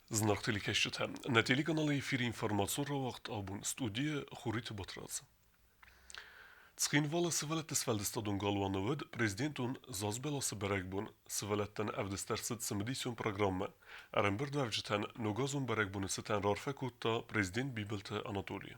Зынаргъ телекӕсджытӕ, нӕ телеканалы эфиры информацион рауагъд абон студийы Хуриты Батрадз. Цхинвалы сывӕллӕтты сфӕлдыстадон галуаны уыд президентон зазбӕласы бӕрӕгбон. Сывӕллӕттӕн ӕвдыст ӕрцыд цымыдисон программӕ. Ӕрӕмбырдуӕвджытӕн ногазон бӕрӕгбоны цытӕн раарфӕ кодта президент Бибылты Анатоли.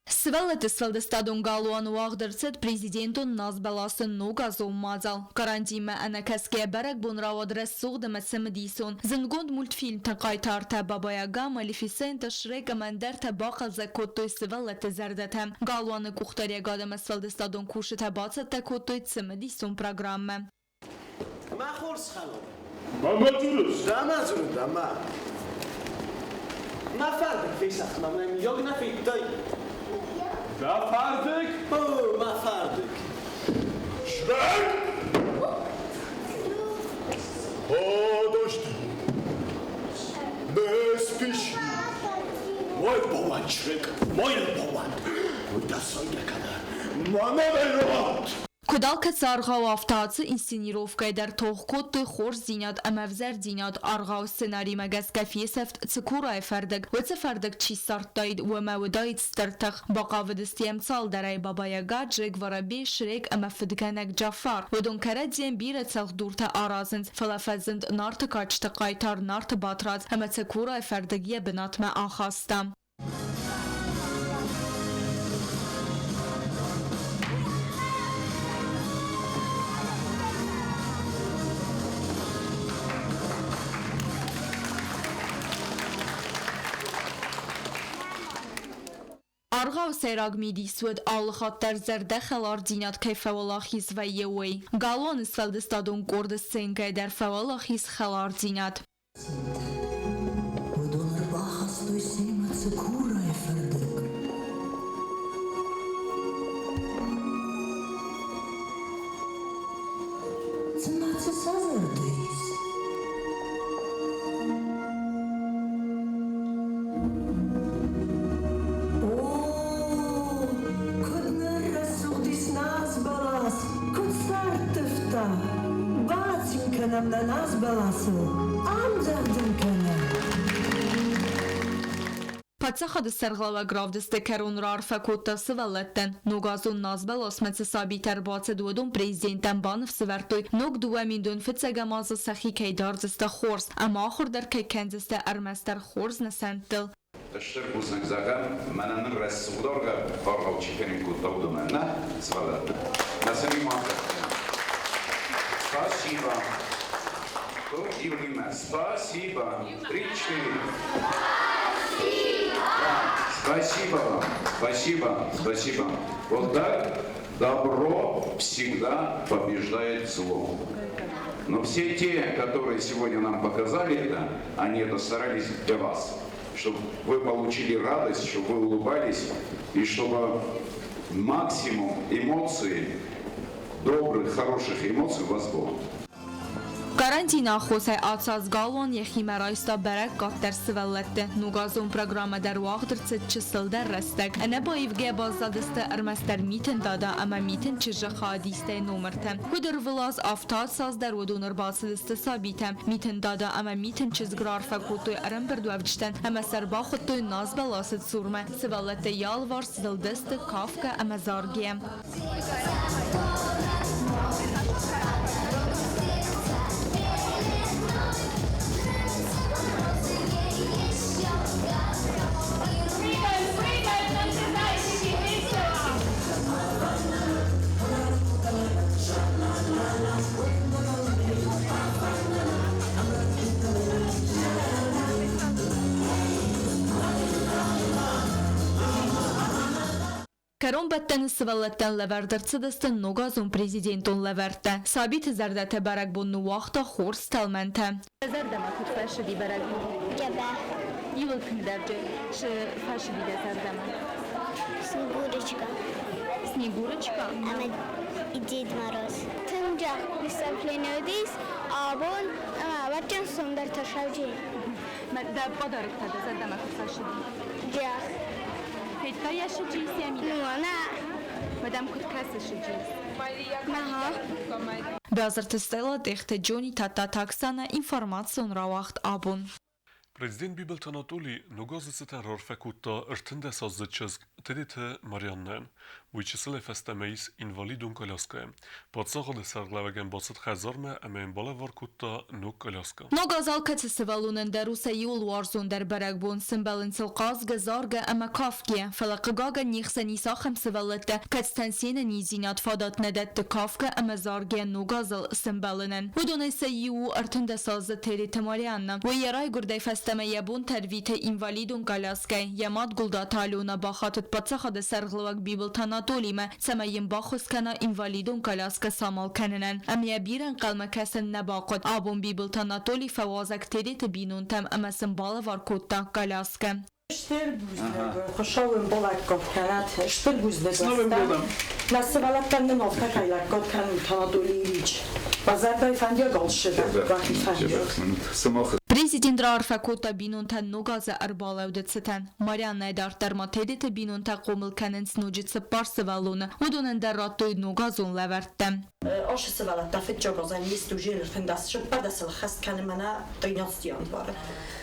Сывӕллӕтты сфӕлдыстадон галуаны уагъд ӕрцыд президентон назбӕласы ногазон мадзал. Карантинмӕ ӕнӕкӕсгӕ бӕрӕгбон рауад рӕсугъд ӕмӕ цымыдисон. Зындгонд мультфильмты хъайтартӕ Баба-Яга, Малефисента, Шрек ӕмӕ ӕндӕртӕ бахъӕлдзӕг кодтой сывӕллӕтты зӕрдӕтӕ. Галуаны къухдариӕгад ӕмӕ сфӕлдыстадон кусджытӕ бацӕттӕ кодтой цымыдисон программӕ. Мӕ хорз хӕлар. Мама дзурыс? Дама дзуры, дама. Мӕ фӕрдыг фесӕфт, мӕ мӕм йог нӕ федтай. Дӕ фӕрдыг? О, мӕ фӕрдыг. Шрек! Подожди. Не спеши. Мой болван, Шрек, мой болван. Куда сойя кана? Мама виноват! Куыд алкӕцы аргъау, афтӕ ацы инсценировкӕйы дӕр тох кодтой хорздзинад ӕмӕ ӕвзӕрдзинад. Аргъауы сценаримӕ гӕсгӕ фесӕфт Цыкурайы фӕрдыг. Уыцы фӕрдыг чи ссардтаид, уымӕ уыдаид стыр тых. Бахъавыдысты йӕм цалдӕрӕй Баба-Яга, Джек Воробей, Шрек ӕмӕ фыдгӕнӕг Джафар. Уыдон кӕрӕдзийӕн бирӕ цӕлхдуртӕ аразынц, фӕлӕ фӕзынд Нарты кадджыты хъайтар Нарты Батрадз ӕмӕ Цыкурайы фӕрдыг йӕ бынатмӕ ахаста. Аргъауы сӕйраг мидис уыд, алыхатт дӕр зӕрдӕхӕлардзинад кӕй фӕуӕлахиз вӕййы, уый. Галуаны сфӕлдыстадон къорды сценкӕйы дӕр фӕуӕлахиз хӕлардзинад. Уыдон ӕрбахастой семӕ цыкурайы фӕрдыг. Цымӕ цы сӕ зӕрды ис? О, куыд ныррӕсугъд ис назбӕлас, куыд сӕрттывта! Бацин кӕнӕм нӕ назбӕласыл, ӕмдзӕгъд ын кӕнӕм. Паддзахады сӕргълӕууӕг равдысты кӕрон раарфӕ кодта сывӕллӕттӕн. Ногазон назбӕласмӕ цы сабитӕ ӕрбацыд, уыдон президентӕн баныфсӕвӕрдтой, ног дыууӕминдон фыццӕгӕм азы сӕхи кӕй дардзысты хорз ӕмӕ ахуыр дӕр кӕй кӕндзысты ӕрмӕстдӕр хорз нысӕнттыл. Стыр бузныг зӕгъӕм, мӕнӕ нын рӕсугъд аргъау чи кӕнын кодта, уыдонӕн нӕ сывӕллӕттӕ. Нӕ сын иу Спасибо. Иуимӕ. Спасибо. Три-четыре. Спасибо вам. Спасибо. Спасибо. Вот так добро всегда побеждает зло. Но все те, которые сегодня нам показали это, они это старались для вас, чтобы вы получили радость, чтобы вы улыбались и чтобы максимум эмоций, добрых, хороших эмоций у вас было. Карантины аххосӕй ацаз галуан йӕхимӕ райста бӕрӕг къаддӕр сывӕллӕтты. Ногазон программӕ дӕр уагъд ӕрцыд чысылдӕр рӕстӕг. Ӕнӕбаивгӕ баззадысты ӕрмӕстдӕр Митын Дада ӕмӕ Митын чызджы хаадистӕй номыртӕ. Куыд ӕрвылаз, афтӕ ацаз дӕр уыдон ӕрбацыдысты сабитӕ. Митын Дада ӕмӕ Митын чызг раарфӕ кодтой ӕрӕмбырдуӕвджытӕн ӕмӕ сӕ ӕрбахуыдтой назбӕласы цурмӕ. Сывӕллӕттӕ йӕ алыварс зылдысты кафгӕ ӕмӕ заргӕ. Кӕронбӕттӕны сывӕллӕттӕн лӕвӕрд ӕрцыдысты ногазон президентон лӕвӕрттӕ. Сабиты зӕрдӕтӕ бӕрӕгбон ныууагъта хорз тӕлмӕнтӕ. Зӕрдӕмӕ куыд фӕцыди бӕрӕгбон? Дзӕбӕх. Иуыл тынгдӕр цы фӕцыди дӕ зӕрдӕмӕ? Снегурочка. Снегурочка? Ӕмӕ Дед Мороз. Тынг выступление уыдис абон ӕмӕ ӕвӕццӕгӕн сом дӕр тӕссаджы. Дӕ подарок та дӕ зӕрдӕмӕ куыд фӕцыди? Джах. Федта йӕ сыджис йӕ мидӕг? Ну, она. Мадам куыд кӕсы сыджис? Ага. Базырты Стелла, Тъехты Джони, Тадтаты Оксана, информацион рауагъд абон. Президент Бибылты Анатоли ног азы цытӕн раарфӕ кодта ӕртындӕсаздзыд чызг Тедеты Марианнӕйӕн. Уый чысылӕй фӕстӕмӕ ис инвалидон коляскӕйы. Паддзахады сӕргълӕууӕгӕн бацыд хӕдзармӕ ӕмӕ йын балӕвар кодта ног коляскӕ. Ног аз алкӕцы сывӕллонӕн дӕр у сӕ иуыл уарзондӕр бӕрӕгбон. Сӕмбӕлынц ыл хъазгӕ, заргӕ ӕмӕ кафгӕ. Фӕлӕ, хъыгагӕн, не хсӕн ис ахӕм сывӕллӕттӕ, кӕцытӕн се нӕниздзинад фадат нӕ дӕтты кафгӕ ӕмӕ заргӕ ног азыл сӕмбӕлынӕн. Уыдонӕй сӕ иу у ӕртындӕсаздзыд Тереты Марианна. Уый йӕ райгуырдӕй фӕстӕмӕ йӕ бонтӕ ӕрвиты инвалидон коляскӕйы. Йӕ мад Гуылдаты Алена бахатыд паддзахады сӕргълӕууӕг Бибылты Анатолимӕ, цӕмӕй йын баххуыс кӕна инвалидон коляскӕ самал кӕнынӕн. Ӕмӕ йӕ бирӕ ӕнхъӕлмӕ кӕсын нӕ бахъуыд. Абон Бибылты Анатоли фӕуазӕг Тереты бинонтӕм ӕмӕ сын балӕвар кодта коляскӕ. Стыр бузныг, Хуыцау уын балӕггад кӕнӕд. Стыр бузныг уӕ. Нӕ сывӕллӕттӕн нын афтӕ кӕй лӕггад кӕнут, Анатолий Ильич. Уӕ зӕрдӕйы фӕндиаг алцыдӕр, уӕхи фӕндиаг. Президент раарфӕ кодта бинонтӕн ног азы ӕрбалӕуды цытӕн. Марианнӕйы дарддӕр ма Тедеты бинонтӕ хъомыл кӕнынц ноджы цыппар сывӕллоны. Уыдонӕн дӕр радтой ногазон лӕвӕрттӕ. Ашы сывӕллӕттӕ фыццаг азӕн есть уже ӕртындӕс цыппӕрдӕсыл хӕст кӕны мӕнӕ 13 январы.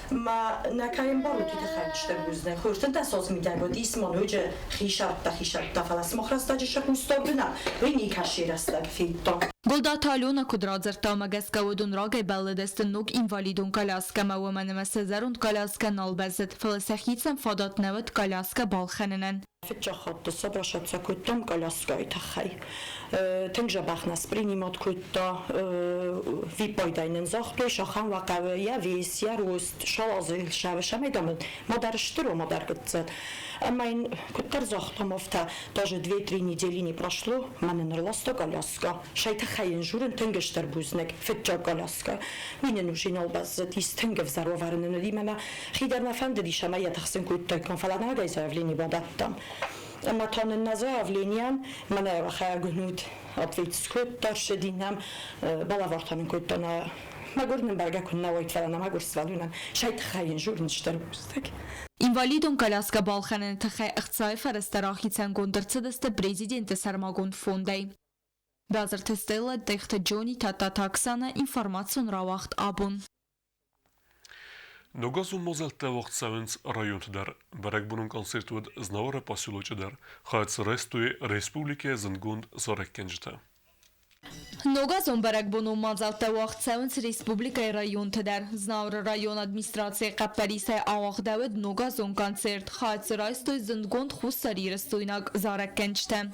Ма нӕ кӕйын барут тыххӕй стыр бузныг. Ӕртындӕс аз мидӕг уыдис ма ноджы хисӕрттӕ, хисӕрттӕ, фӕлӕ сымах рӕстӕджы сӕ хъустӕ бына, уый никӕцы рӕстӕг федтон. Гуылдаты Алена куыд радзырдта, уымӕ гӕсгӕ уыдон рагӕй бӕллыдысты ног инвалидон коляскӕмӕ, уымӕн ӕмӕ сӕ зӕронд коляскӕ нал бӕззыд, фӕлӕ сӕхицӕн фадат нӕ уыд коляскӕ балхӕнынӕн. Фыццаг хатт сӕ басӕццӕ кодтам коляскӕйы тыххӕй. Тынг дзӕбӕх нас принимать кодта. Виппайдӕй нын загътой, сахӕм уӕ хъӕуы йӕ вес, йӕ рост, сауадзы сӕмӕй дам мадӕр стыр у, мадӕр гыццыл. Ӕмӕ йын куыддӕр загътам, афтӕ даже две-три недели не прошло, мӕнӕ нырласта коляска. Сӕй тыххӕй йын журын тынг стыр бузныг, фыццаг коляска. Уый нын уже нал баззадис, тынг ӕвзӕр уавӕры нын уыди мӕнӕ Хи дӕр мӕ фӕндыдис ӕмӕ йӕ тыхсын кодтаиккам, фӕлӕ нагӕй заявлени бадӕттам. Ӕмӕ та нын нӕ заявленийӕн мӕнӕ хӕгнут ответ скодта, ссыди нӕм, балӕвар та нын кодта нӕ мӕгуыр нын бӕргӕ куыннӕ уайд, фӕлӕ нӕ мӕгуыр сывӕллонӕн сӕй тыххӕй йын журн стыр бузныг. Инвалидон коляскӕ балхӕныны тыххӕй ӕхцайы фӕрӕзтӕ рахицӕнгонд ӕрцыдысты президенты сӕрмагонд фондӕй. Базырты Стелла, Дехты Джони, Тадтаты Оксана, информацион рауагъд абон. Ногазон мадзӕлттӕ уагъд цӕуынц районты дӕр. Бӕрӕгбонон концерт уыд Знауыры поселочы дӕр. Хайад дзы райстой республикӕйы зындгонд зарӕггӕнджытӕ. Ногазон бӕрӕгбонон мадзӕлттӕ уагъд цӕуынц республикӕйы районты дӕр. Знауыры районы администрацийы хъӕппӕрисӕй ауагъдӕуыд ногазон концерт. Хайад дзы райстой зындгонд хуссарирыстойнаг зарӕггӕнджытӕ.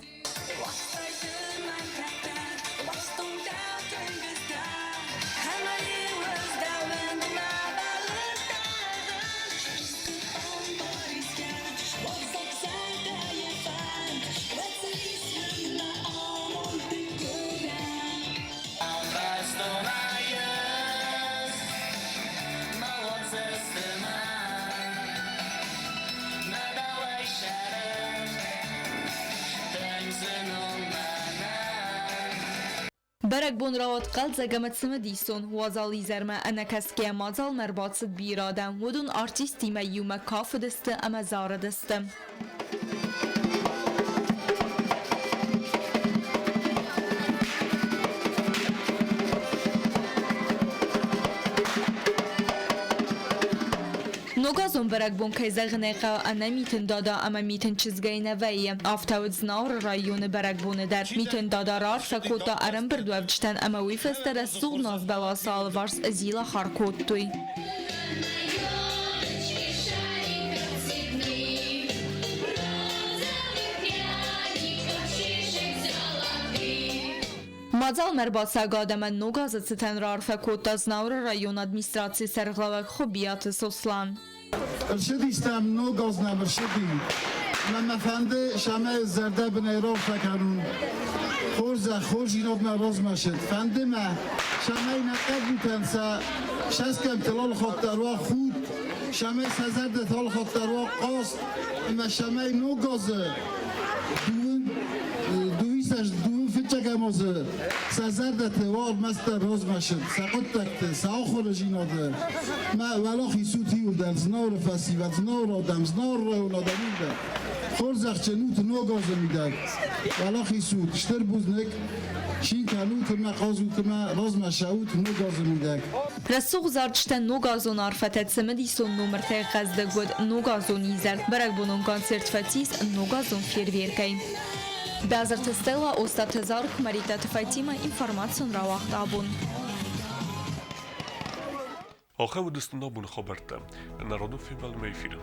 Бӕрӕгбон рауад хъӕлдзӕг ӕмӕ цымыдисон. Уазал изӕрмӕ ӕнӕкӕсгӕ мадзалмӕ ӕрбацыд бирӕ адӕм. Уыдон артисттимӕ иумӕ кафыдысты ӕмӕ зарыдысты. Ногазон бӕрӕгбон, кӕй зӕгъын ӕй хъӕуы, ӕнӕ Митын Дада ӕмӕ Митын чызгӕй нӕ вӕййы. Афтӕ уыд Знауыры районы бӕрӕгбоны дӕр. Митын Дада раарфӕ кодта ӕрӕмбырдуӕвджытӕн ӕмӕ уый фӕстӕ рӕсугъд назбӕласы алыварс зилахар кодтой. Мадзалмӕ ӕрбацӕуӕг адӕмӕн ног азы цытӕн раарфӕ кодта Знауыры районы администрацийы сӕргълӕууӕг Хуыбиаты Сослан. Ӕрцыдистӕм ног аз нӕм ӕрцыди. Мӕ мӕ фӕнды, цӕмӕй зӕрдӕбынӕй раарфӕ кӕнон. Хорзӕх, хорздзинадмӕ размӕ цыд. Фӕнды мӕ, цӕмӕй нӕ хъӕбултӕн сӕ цӕсгӕмттыл алыхатт дӕр уа худт, цӕмӕй сӕ зӕрдӕтӕ алыхатт дӕр уа хъаст ӕмӕ цӕмӕй ног азы дыууын дыууиссӕдз дыууын фыццӕгӕм азы сӕ зӕрдӕты уа ӕрмӕстдӕр размӕ цыд, сӕ хъуыддӕгты, сӕ ахуыры Мӕ уӕлахиз ут иуылдӕр, Знауыры фӕсивӕд, Знауыры адӕм, Знауыры районы адӕм иуылдӕр. Хорзӕхджын ут ног азы мидӕг. Уӕлахиз ут, стыр бузныг. Цин кӕнут ӕмӕ хъазут ӕмӕ размӕ цӕут ног азы мидӕг. Рӕсугъд зарджытӕ, ногазон арфӕтӕ, цымыдисон номыртӕй хъӕздыг уыд ногазон изӕр. Бӕрӕгбонон концерт фӕцис ногазон фейерверкӕй. Бязырты Стелла, Остъаты Зарк, Маритаты Фатимӕ, информацион рауагъд абон. Ахӕм уыдысты нӕ абоны хабӕрттӕ. Ӕнӕрадон фембӕлдмӕ эфиры.